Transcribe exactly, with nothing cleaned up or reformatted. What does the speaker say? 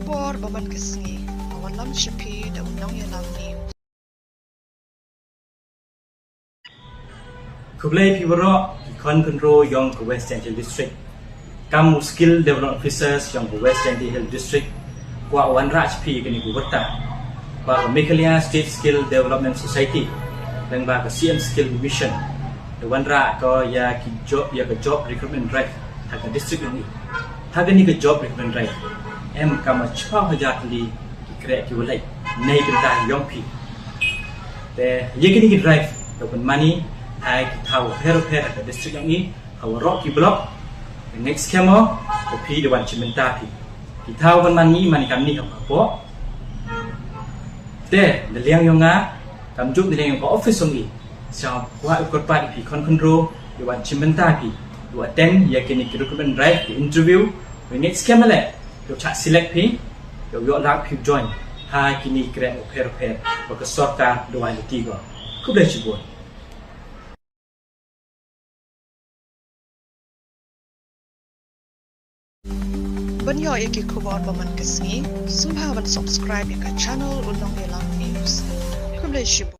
Por ba man ka sngi, ka wallam sha phi da u Nongïalam News. Khublei phi baroh ki khon khynroo yong ka West Jaintia Hills District. Kam u Skill Development Officers yong ka West Jaintia Hills District, kwah wanrah sha phi kani ka warta ba ka Meghalaya State Skill Development Society, lyngba ka C M Skill Mission, da wanrah ko ïa ki job, ïa ka job recruitment drive ha ka district yong i. Ha kani ka job recruitment drive, em kam shiphew hajar tylli ki kreh ki walei, nei bynta yong phi. Te ïa kini ki drive, da pynmane ha ki thaw pher pher ha ka district yong i, ha waroh ki block. Te ngeit skhem o ba phi da wan shim bynta phi. Ki thaw ban mane, mane kamni kam hapoh. Te da liang yong nga, kam juh da liang yong ka office yong i, sa kwah u kyrpad ïa phi khon khynroo, da wan shim bynta phi, da attend ïa kini ki recruitment drive, ki interview. Ngeit skhem leh, da shah select phi, da ïoh lah phi join ha kini ki kreh pher pher ba ka sorkar da wai lynti ko. Khublei shibun. Ban ïoh ïa ki khubor ba man ka sngi, sngewbha ban subscribe ïa ka channel U Nongïalam News. Khublei shibun.